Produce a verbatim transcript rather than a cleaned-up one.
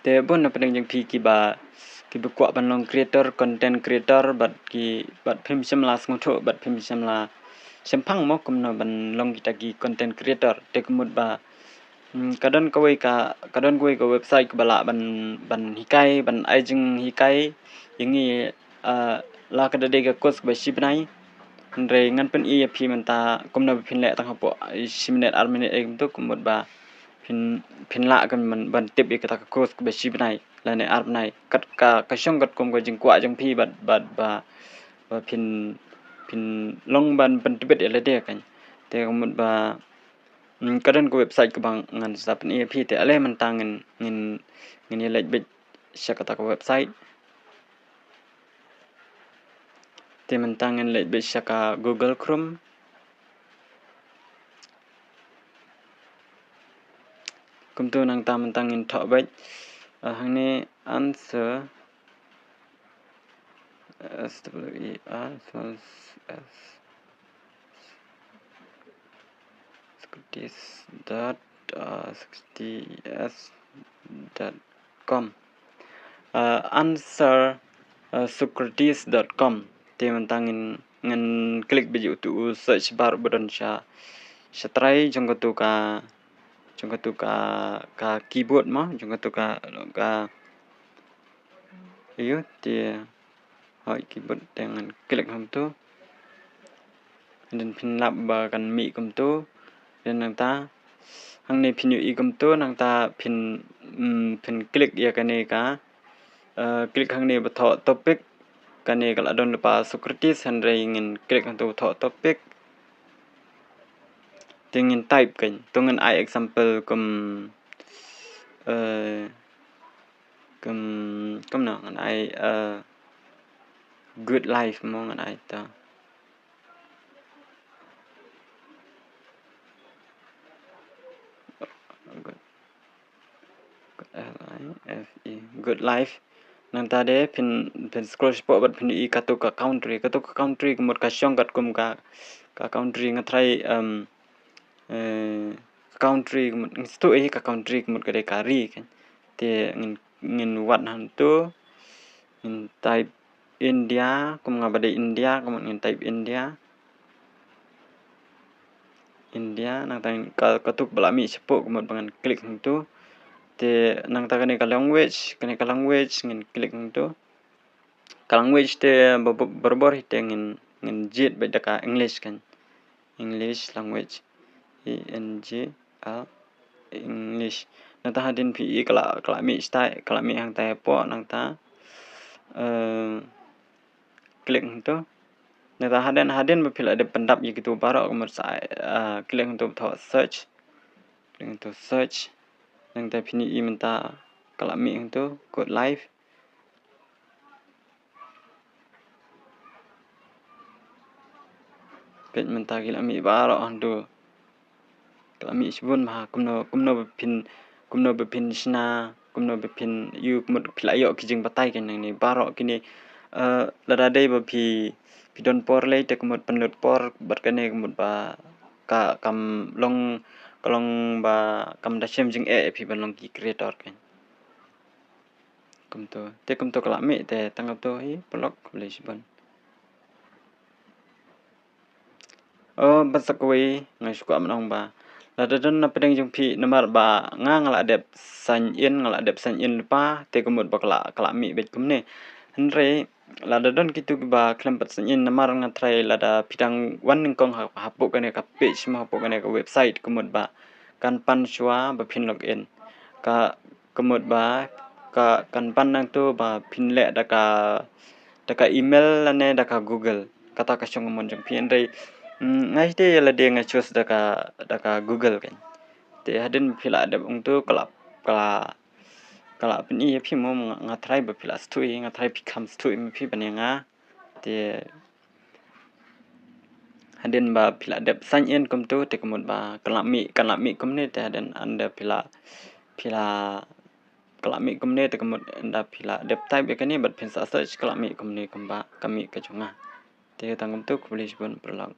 Te bun na pdeng jong phi kiba, kiba kwah ban long creator, content creator, bad ki, bad phim shym la sngewthuh, bad phim shym la shemphang mo kumno ban long kita ki content creator. Te ka mut ba, mm, ka don kawei ka, ka don kawei ka website kaba lah ban, ban hikai, ban ai jinghikai ïa ngi, ah, la ka da dei ka course kaba shi bnai. Hynrei ngan pyni ïa phi mynta kumno ba phin leh tang hapoh shi minit ar minit, eh, kumto, ka mut ba phin, phin lah kan ban, ban tip ïa kata ka course kaba shi bnai lane ar bnai. Kat ka, ka shong katkum ka jingkwah jong phi bad, bad ba, ba phin, phin long ban pyntbit ïa lade kan. Te ka mut ba, mm, ka don ka website kaba ngan sa pyni ïa phi, te ale mynta ngin, ngin, ngin ïa leit beit sha kata ka website. Te mynta ngin leit beit sha ka Google Chrome. Kumto nangta mynta ngin thoh beit, ah, hangne answer, S W E R, S, Socrates dot, uh, sixty S dot com. Uh, answer, uh, Socrates dot com. Te mynta ngin, ngin click beit uto u search bar ba don sha, sha trai jong kato ka, jong kato ka, ka keyboard mo, jong kato ka, ka, ïa te, hoi keyboard te ngan click hangto. Hadien phin lap ba kan mih kumto. Hadien nangta hangne phin ïohi kumto, nangta phin, mm, phin click ïa kane ka, eh, click hangne ba thoh topic. Kane ka la don lypa Socrates, hynrei ngin click hangto ba thoh topic. Te ngin type kan, to ngin ai example kum, eh, kum, kumno ngan ai, eh, good life mo, ngan ai ta. Good, good, L I F E, good life. Nangta de phin, phin scroll shapoh bad phin ïohi kato ka country, kato ka country ka mut ka shong katkum ka, ka country, nga tharai, em, eh, country ka mut, ngi sngewthuh hi ka country ka mut ka dei ka ri kan. Te ngin, ngin wad hangto, ngin type India, kum nga ba dei India, ka mut ngin type India. India, nangta ka, kato kaba la mih shapoh, ka mut ba ngan click hangto. Te nangta kane ka language, kane ka language ngin click hangto. Ka language te ba, ba, barabor hi te ngin, ngin jied beit da ka English kan. English language. E N G L, English. Nangta hadien phi ïohi ka la, ka la mih shatai, ka la mih hangtai hapoh, nangta, eh, click hangto. Nangta hadien, hadien ba phi la dep pyndap ïa kito baroh, ka mut sa, eh, click hangto ba thoh search. Click hangto search. Nangta phin ïohi mynta ka la mih hangto, good life. Peit mynta ki la mih baroh hangto. Ki la mih shibun bha, kumno, kumno ba phin, kumno ba phin shna, kumno ba phin ïoh, ka mut phi la ïoh ki jingbatai kan nangne baroh kine. Eh, lada dei ba phi, phi don por lei te ka mut pynlut por bad kane ka mut ba ka, kam long, ka long ba kam da shem jingeh ïa phi ban long ki creator kan. Kumto, te kumto ka la mih te tang kumto hi paralok, khublei shibun. Oh, bad sa kawei nga shu kwah ban ong ba lada don na pdeng jong phi namar ba nga, nga la dep sign in, nga la dep sign in lypa, te ka mut ba ka la, ka la mih beit kumne. Hynrei lada don kito kiba khlem pat sign in namar nga tharai lada phi dang wan nyngkong ha, hapoh kane ka page mo, hapoh kane ka website, ka mut ba kan pan shuwa ba phin log in. Ka, ka mut ba ka, kan pan nangto ba phin leh da ka, da ka email lane da ka Google. Kata ka shong ka mon jong phi, hynrei, mm, nga ite ïa lade nga choose da ka, da ka Google kan. Te hadien phi la dep ong to ka la, ka la, ka la pyni ïa phi mo, nga, nga tharai ba phi la sngewthuh, nga tharai phi kham sngewthuh ma phi ban ïa nga. Te hadien ba phi la dep sign in kumto, te ka mut ba ka la mih, ka la mih kumne, te hadien ynda phi la, phi la, ka la mih kumne, te ka mut ynda phi la dep type ïa kane bad phin sa search, ka la mih kumne kumba ka mih ka jong nga. Te tang kumto, khublei shibun paralok.